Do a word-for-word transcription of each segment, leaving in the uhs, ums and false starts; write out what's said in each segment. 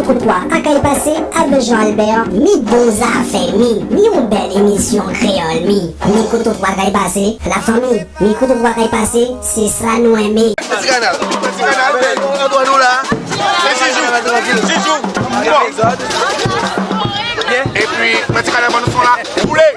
Mikrotrotwa a kay pasé avè Jean Albert, mi bon zafè, mi, mi on bèl émisyon kréyòl, mi. Mikrotrotwa a kay pasé, lafanmi, Mikrotrotwa a kay pasé, sé sa nou enmé. Ti kanal, ti kanal, bèl, nou la. Sé Jijou, Jijou. Bon. Épi, ti kanal, bon, nou la. Boulé.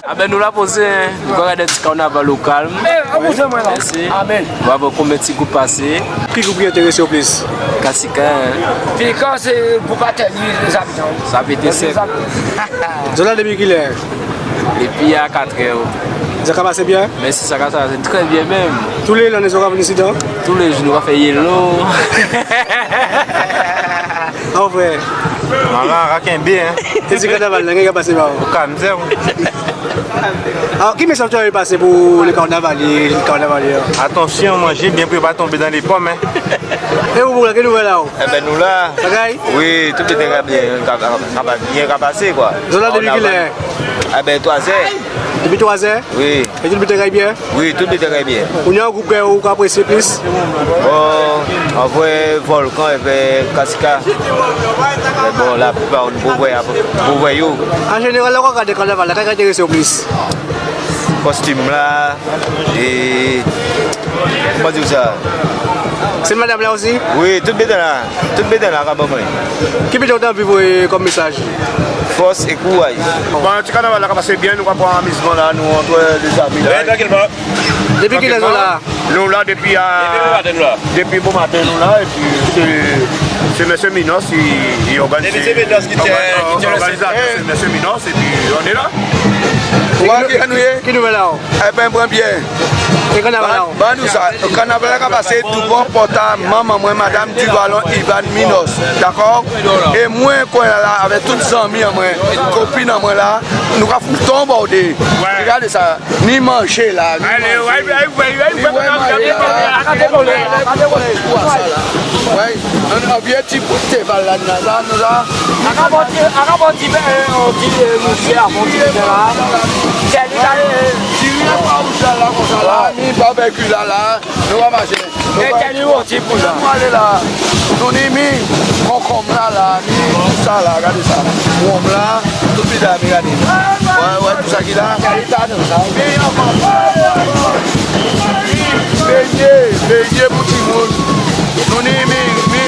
A ben, nou la pozé, en. Nou ka gadé ti kannaval lokal. Mèsi. Bravo, konbyen ti gwoup pasé? Ki gwoup ki entérésé-w plis? Kasika, en. Pika sé pou pa tèni lé zabitan. Sa pété sèk. Zò la dépi kilè? Dépi a katrè. Sa ka pasé byen? Mèsi, sa ka pasé trè byen menm. Tou lé lanné zò ka vin isidan? Tou lé jou nou ka fè yélo. An vré. Manman, ka kenbé, en. É ti kannaval-la, kòman i ka pasé ba-w? O kalm, zè. Alò, ki mésaj ou té anvi pasé pou lé kannavalyé, lé kannavalyè? Atansyon, manjé byen pou yo pa tonbé dan lé pòm, en. É ou, ou la, ki nouvèl a-w? Ében, nou la. Bagay? Wi, tout biten ka byen, ka, ka, ka byen ka pasé, kwa. Zò la dépi kilè? Ében, twazè. Dépi twazè? Wi. É tout biten ka byen? Wi, tout biten ka byen. Ou ni on gwoup ke ou ka aprésyé plis? Bon, an vré, Volkan évè Kasika. Mé bon, laplipa nou poko vwè, poko vwè yo. An jénéral, lè ou ka gadé kannaval-la, ka entérésé-w plis? Kostim-la, é, kouman di sa? Sé madanm-la osi? Wi, tout biten-la. Tout biten-la ka ban mwen. Ki biten ou té anvi voyé kòm mésaj? Fòs é kouraj. Bon, ti kannaval-la ka pasé byen, nou ka pran amizman la, nou antrè dé zami la. Wi, trankilman. Dépi kilè zò la? Nou la dépi a, dépi bomaten nou la. Dépi bomaten nou la, épi sé, sé mésyé Minos ki, ki òganizé. Dépi sé Minos ki tjè, ki tjè lé òganizatè, sé mésyé Minos, épi nou lé la. Ki nouvèl a-w? Ében, pran byen. É kannaval-la? Ban nou sa, kannaval-la ka pasé douvan pòt a manman mwen, madanm Divalon Ivan Minos, dakò? É mwen, konyéla la, avè tout zanmi an mwen, kopin an mwen la, nou ka fout on bòdé. Wi. Gadé sa, ni manjé la, ni manjé. Alé, wi, wi, wi, wi, wi. Wè, an, an vyé ti bout té val la, nou la, nou la. An ka bon ti, an ka bon ti, euh, on ti, euh, mousyé, on ti té la. Sé li la, euh, ti vyann pa ou sa la, kon sa la, ni babèkyou la, la, nou va manjé. É, tèni on ti bout la. Nou alé la. Nou ni mi konkonm la, la, ni tout sa la, gadé sa. Wonm la, tout biten la, mi gadé. Wè, wè, tout sa ki la. Mi ankò. Mi bényé, bényé pou timoun. Nou ni mi, mi,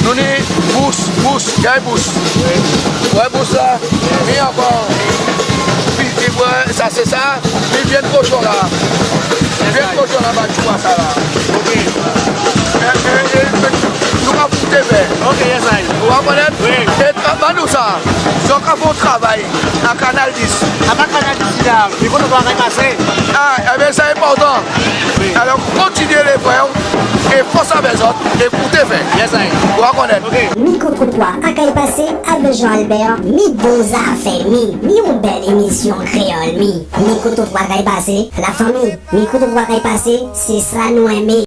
nou ni bous, bous, kay bous. Wè, bous la. Mi ankò. Pi, pi, wè, sa sé sa. Mi vyann kochon la. Vyann kochon la, ba tjou a sa la. Ok. É, é, é, nou ka fouté fè. Ok, yes I. Ou konprann? Wi. É, ba nou sa. Zòt ka fè on travay a Kanal dis. A pa Kanal dis la. Mikrotrotwa kay pasé. A, ében, sa enpòtan. Wi. Alò, kontinyé lé frè, é fòs avè zòt, é kouté fè. Yes I. Ou konprann? Ok. Mikrotrotwa a kay pasé avè Jean Albert, mi bon zafè, mi, mi on bèl émisyon kréyòl, mi. Mikrotrotwa kay pasé, lafanmi. Mikrotrotwa kay pasé, sé sa nou enmé.